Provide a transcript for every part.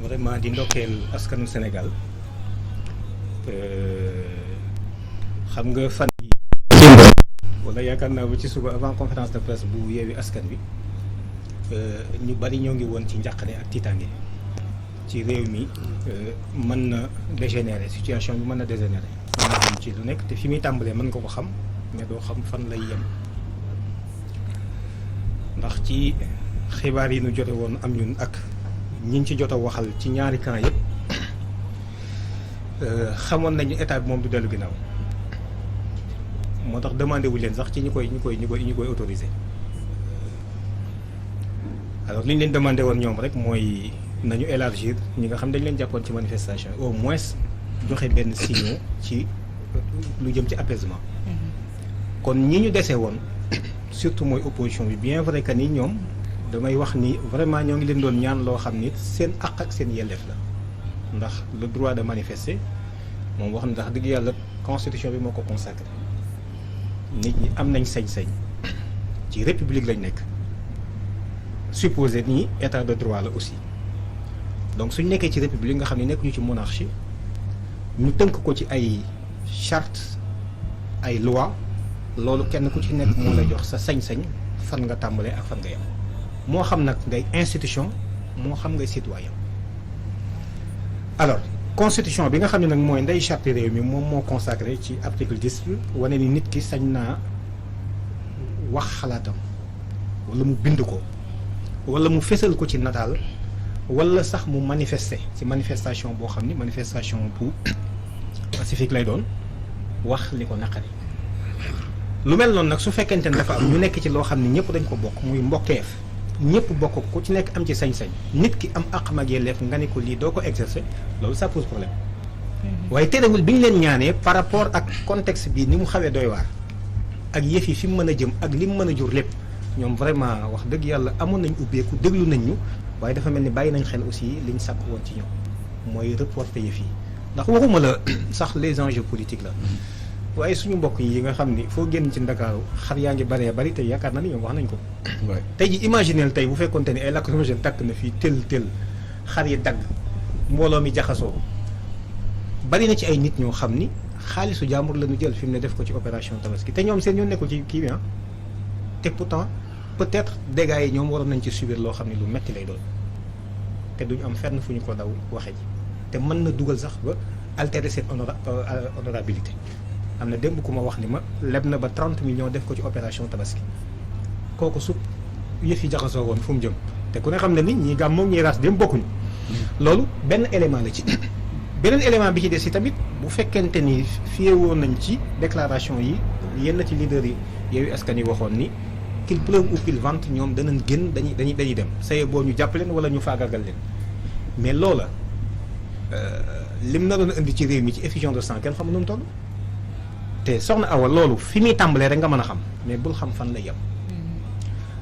vraiment di ndokkeel askanu Sénégal xam nga fan yi wala yaakaar naa ba ci suba avant conférence de presse bu Yewwi Askan Wi ñu bari ñoo ngi woon ci njàqare ak tiitaange ci réew mi mën na dégénérer situation bi mën na dégénérer mën na jëm ci lu nekk te fi muy tàmbalee mën nga ko xam mais doo xam fan lay yem ndax ci xibaar yi nu jote woon am ñun ak ñiñ ci jot a waxal ci ñaari camp yëpp xamoon nañu état bi moom du dellu ginnaaw moo tax demandé wu leen sax ci ñi koy autorisé alors li ñu leen demandé woon ñoom rek mooy nañu élargir ñi nga xam dañ leen jàppoon ci manifestation au moins joxe benn signaux ci lu jëm ci apaisement kon ñi ñu dese woon surtout mooy opposition bi bien vrai que ni ñoom damay wax ni vraiment ñoo ngi leen doon ñaan loo xam ni seen àq ak seen yelleef la ndax le droit de manifester moom wax na ndax dëgg yàlla constitution bi moo ko consacré nit ñi am nañ sañ-sañ ci république lañ nekk supposé ni état de droit la aussi donc suñ nekkee ci république nga xam ne nekkuñu ci monarchie ñu tënk ko ci ay charte ay loi loolu kenn ku ci nekk moo la jox sa sañ-sañ fan nga tàmbalee ak fan nga yem moo xam nag ngay institution moo xam ngay citoyen alors constitution bi nga xam ne nag mooy ndey charte réew mi moom moo consacré ci article 10 wane ni nit ki sañ naa wax xalaatam wala mu bind ko wala mu fésal ko ci nataal wala sax mu manifester ci manifestation boo xam ni manifestation bu pacifique lay doon wax li ko naqari lu mel noonu nag su fekkente ne dafa am ñu nekk ci loo xam ne ñëpp dañ ko bokk muy mbokkeef ñëpp bokk ku ci nekk am ci sañ-sañ nit ki am àqam ak yelleef nga ne ko lii doo ko exercer loolu ça pose problème waaye terewul bi ñu leen ñaanee par rapport ak contexte bi ni mu xawee doy waar ak yëf yi fi mu mën a jëm ak li mu mën a jur lépp ñoom vraiment wax dëgg yàlla amoon nañ ubbeeku déglu nañ ñu waaye dafa mel ni bàyyi nañ xel aussi liñ sàkk woon ci ñoom mooy reporter yëf yi ndax waxuma la sax les enjeux politiques la waaye suñu mbokk yi nga xam ni foo génn ci Ndakaaru xar yaa ngi bëree bëri te yaakaar na ni ñoom wax nañ ko tey ji imagineel tey bu fekkoonte ni ay lacrymogène takk na fii tel xar yi dagg mbooloo mi jaxasoo bari na ci ay nit ñoo xam ni xaalisu jàmbur la ñu jël fi mu ne def ko ci opération tabaski te ñoom seen ñoo nekkul ci kii bi te pourtant peut-être dégâts yi ñoom waroon nañ ci subir loo xam ne lu metti lay doon te duñu am fenn fu ñu ko daw waxe ji te mën na dugal sax ba altérer seen honorabilité am na démb ku ma wax ni ma leb na ba 30 millions def ko ci opération tabaski kooku su yëf yi jaxasoo woon fu mu jëm te ku ne xam ne nit ñi gàm moom ñuy raas dem bokkuñu loolu benn élément la ci beneen élément bi ci des si tamit bu fekkente ni fiye woon nañ ci déclaration yi yenn ci leader yi Yewwi Askan Wi waxoon ni qu'il pleuve ou qu'il vente ñoom danañ génn dañuy dem saye boo ñu jàpp leen wala ñu faagagal leen mais loola lim na doon indi ci réew mi ci effusion de sang kenn xam nu mu toll te soxna Awa loolu fi muy tàmbalee rek nga mën a xam mais bul xam fan la yem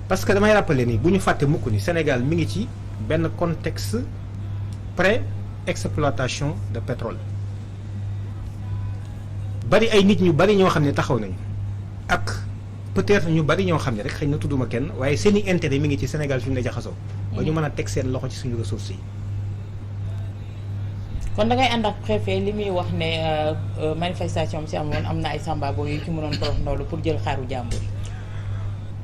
parce que damay rappeler ni bu ñu fàtte mukk ni Sénégal mi ngi ci benn contexte pré-exploitation de pétrole bari ay nit ñu bari ñoo xam ne taxaw nañu ak peut-être ñu bari ñoo xam ne rek xëy na tudduma kenn waaye seen i intérêt mi ngi ci Sénégal fi mu ne jaxasoo ba ñu mën a teg seen loxo ci suñu ressources yi. kon da ngay ànd ak préfet li muy wax ne manifestation bi si amoon am na ay sambabo yu ci mënoon torox ndoolu pour jël xaaru jàmbur.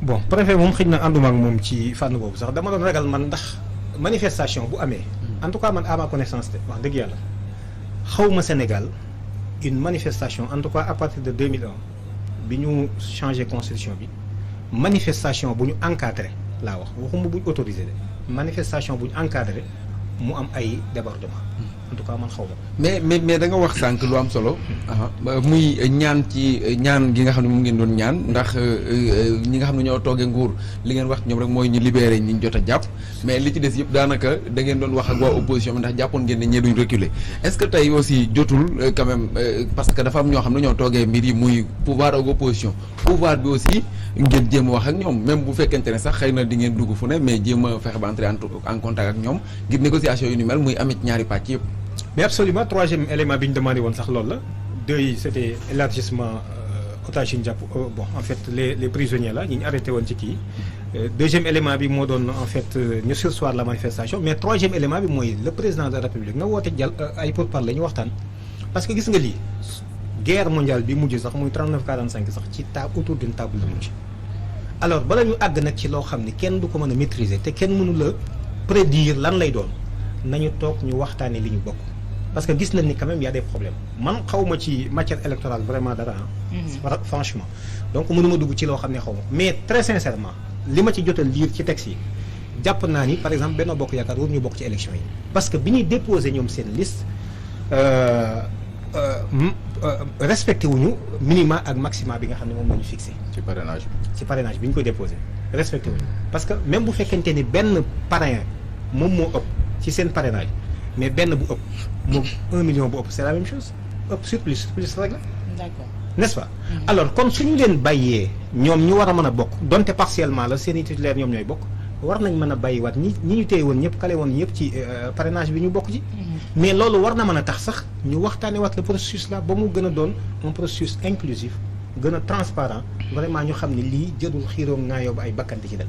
bon préfet moom xëy na ànduma ak moom ci fànn boobu sax dama doon ragal man ndax manifestation bu amee en tout cas man à ma connaissance de wax dëgg yàlla xawma Sénégal une manifestation en tout cas à partir de 2001 bi ñu changé constitution bi manifestation bu ñu encadré laa wax waxuma bu ñu autorisé de manifestation bu ñu encadré mu am ay débordement en tout cas man xaw ma mais da nga wax sànq lu am solo muy ñaan ci ñaan gi nga xam ne moom ngeen doon ñaan ndax ñi nga xam ne ñoo toogee nguur li ngeen wax ñoom rek mooy ñu libéré ñi ñu jot a jàpp mais li ci des yëpp daanaka da ngeen doon wax ak waa opposition bi ndax jàppoon ngeen ne ñee duñ reculer est-ce que tey aussi jotul quand même parce que dafa am ñoo xam ne ñoo toogee mbir yi muy pouvoir ak opposition pouvoir bi aussi ngeen jéem a wax ak ñoom même bu fekkente ne sax xëy na di ngeen dugg fu ne mais jéem a fexe ba entrer en contact ak ñoom ngir négociation yu ni mel muy amit ñaari pàcc yëpp. mais absolument troisième élément bi ñu demandé woon sax loolu la deux yi c'était élargissement otage yi ñu jàpp bon en fait les prisonniers là ñi ñu arrêté woon ci kii deuxième élément bi moo doon en fait ñu surseoir la manifestation mais troisième élément bi mooy le président de la république nga woote jàll ay pourparlers ñu waxtaan parce que gis nga lii guerre mondiale bi mujj sax muy 39-45 sax ci autour d'une table la mujj alors bala ñu àgg nag ci loo xam ni kenn du ko mën a maîtriser te kenn mënu la prédire lan lay doon nañu toog ñu waxtaanee li ñu bokk parce que gis nañ ni quand même y a des problèmes man xawma ci matière électorale vraiment dara franchement donc mënuma dugg ci loo xam ne xaw ma mais très sincèrement li ma ci jot a lire ci texte yi jàpp naa ni par exemple Benno Bokk Yaakaar war ñu bokk ci élection yi parce que bi ñuy déposé ñoom seen liste respecté wuñu minima ak maxima bi nga xam ne moom la ñu fixé ci parrainage bi ñu ko déposé respecté wuñu parce que même bu fekkente ni benn parrain moom moo ëpp ci seen parrainage mais benn bu ëpp moom 1 million bu ëpp c'est la même chose ëpp surplus rek la d'accord n'est-ce pas alors kon suñu leen bàyyee ñoom ñu war a mën a bokk donte partiellement la seen i titulaire ñoom ñooy bokk war nañ mën a bàyyiwaat ñi ñu téye woon ñëpp kale woon ñëpp ci parrainage bi ñu bokk ci mais loolu war na mën a tax sax ñu waxtaane waat le processus là ba mu gën a doon un processus inclusif gën a transparent vraiment ñu xam ne lii jëlul xiiroo ngaayoo ba ay bakkante ci dem